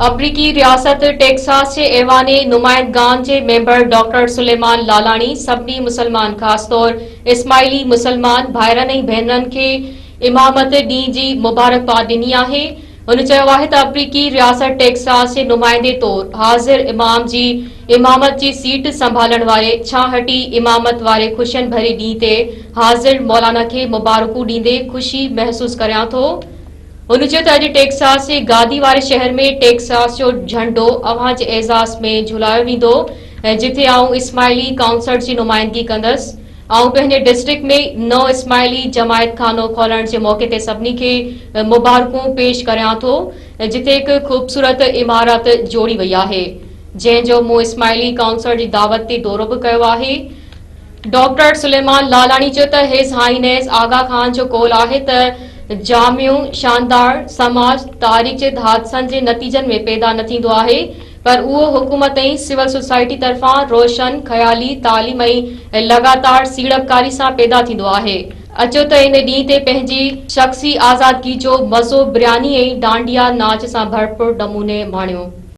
آمريڪي رياست ٽيڪساس جي ايوان نمائندگان جي ميمبر ڊاڪٽر سليمان لالاڻي سڀني مسلمان خاص طور اسماعيلي مسلمان ڀائرن ۽ ڀينرن کي امامت ڏينهن جي مبارڪباد ڏني آهي. هن چيو آهي ته آمريڪي رياست ٽيڪساس جي نمائندي طور حاضر امام جي امامت جي سيٽ سنڀالڻ واري ڇاهٺي امامت واري خوشين ڀري ڏينهن تي حاضر مولانا کي مبارڪون ڏيندي خوشي محسوس ڪريان ٿو. هن چيو ته اڄ ٽيڪساس جي گادي واري شهر ۾ ٽيڪساس جو جهنڊو اوهان جي اعزاز ۾ جهولايو ويندو جتي آئون اسماعيلي ڪائونسل جي نمائندگي ڪندس. آئون پنهنجي ڊسٽرڪٽ ۾ نئون اسماعيلي جماعت خانو کولڻ جي موقعي تي سڀني کي مبارڪون پيش ڪريان ٿو جتي هڪ خوبصورت عمارت جوڙي وئي آهي جنهن جو مون اسماعيلي ڪائونسل جي دعوت تي دورو به ڪيو آهي. ڊاڪٽر سليمان لالاڻي چيو ته his Highness Agha Khan جو قول آهي ته جامع شاندار سماج تاريخ جي حادثن جي نتيجن ۾ پيدا نه ٿيندو آهي پر اهو حڪومت ۽ سول سوسائٽي طرفان روشن خيالي، تعليم ۽ لڳاتار سيڙپڪاري سان پيدا ٿيندو آهي. اچو ته ان ڏينهن تي پنهنجي شخصي آزادگي جو مزو برياني ۽ ڊانڊيا ناچ سان ڀرپور نموني ماڻيون.